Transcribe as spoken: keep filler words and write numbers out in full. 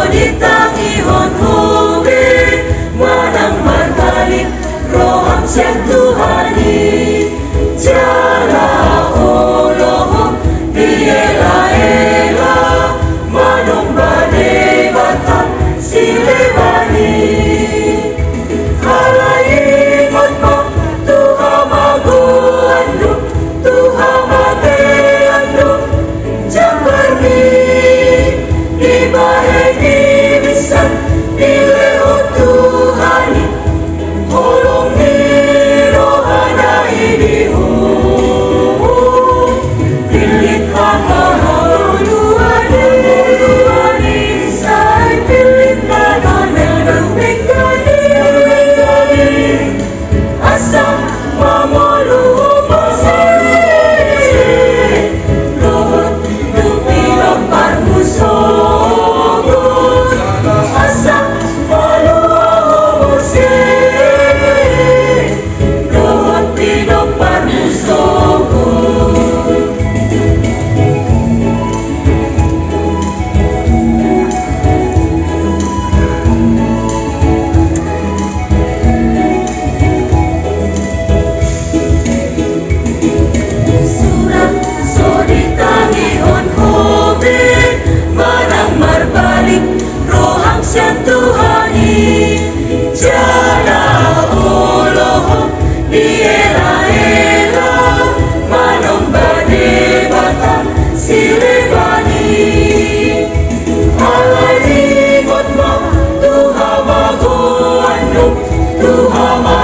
Ditangihon ho be manang marbalik roham sian Tuhan i. Jala olo ho dielaela manomba debata sileban i. Alai ingot ma tu hamagoan do, tu hamatean do jambarmi. Dibahen i misan dilehon Tuhan i holong ni rohana i di ho. Pillit hamagoan do, pillit na gabe mengkali. Asa mangolu ho muse dohot tu pinomparmu sogot. Asa malua ho muse dohot pinomparmu sogot. Surat so ditangihon ho be manang marbalik roham sian Tuhan i. Jala olo ho dielaela manomba debata sileban i. Alai ingot ma tu hamagoan do, tu hama